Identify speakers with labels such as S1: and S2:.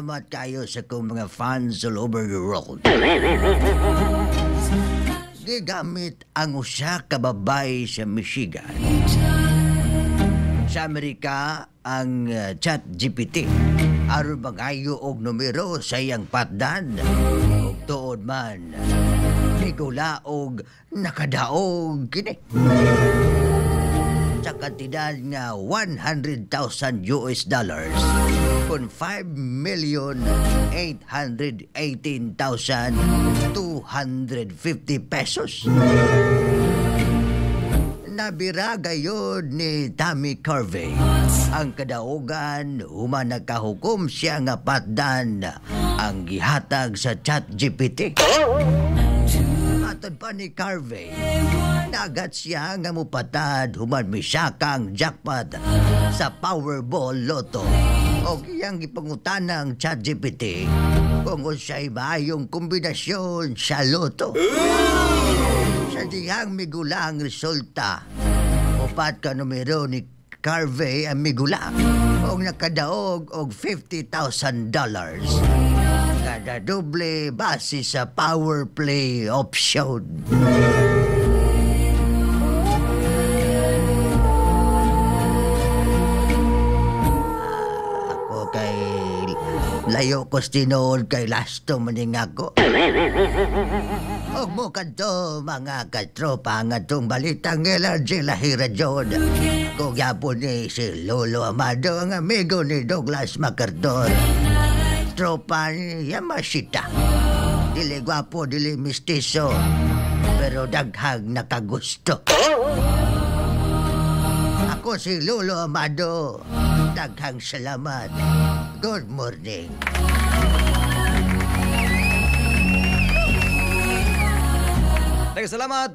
S1: Salamat kayo sa kong mga fans all over the world. Gigamit ang usa ka babae sa Michigan sa Amerika ang Chat GPT aron mangayo og numero sa iyang patdan, ug tuod man nigula og nakadaog kini sa kantidad nga US$100,000 kung 5,818,250 pesos. Nabira gayod ni Tammy Carvey ang kadaugan human nagkahukom siya nga patdan ang gihatag sa Chat GPT. Matod pa ni Carvey, nagat siya nga mupatad human misaka ang jackpot sa Powerball Lotto. O iyang gipangutana ang Chat GPT kung unsay maayong kombinasyon sa lotto. Sa dihang migula ang resulta, upat ka numero ni Carvey ang migula og nakadaog og $50,000. Kada doble base sa power play option. Ako kay layo ko tinuod kay lasto maning ako. Og mo kadto, mga katropa, nga itong balitang LRJ Lahira John. Ako gyapon ni si Lolo Amado, ang amigo ni Douglas MacArthur. Tropa ni Yamashita. Dili gwapo, dili mistiso, pero daghang nakagusto. Ako si Lolo Amado. Daghang salamat. Good morning.
S2: Salamat.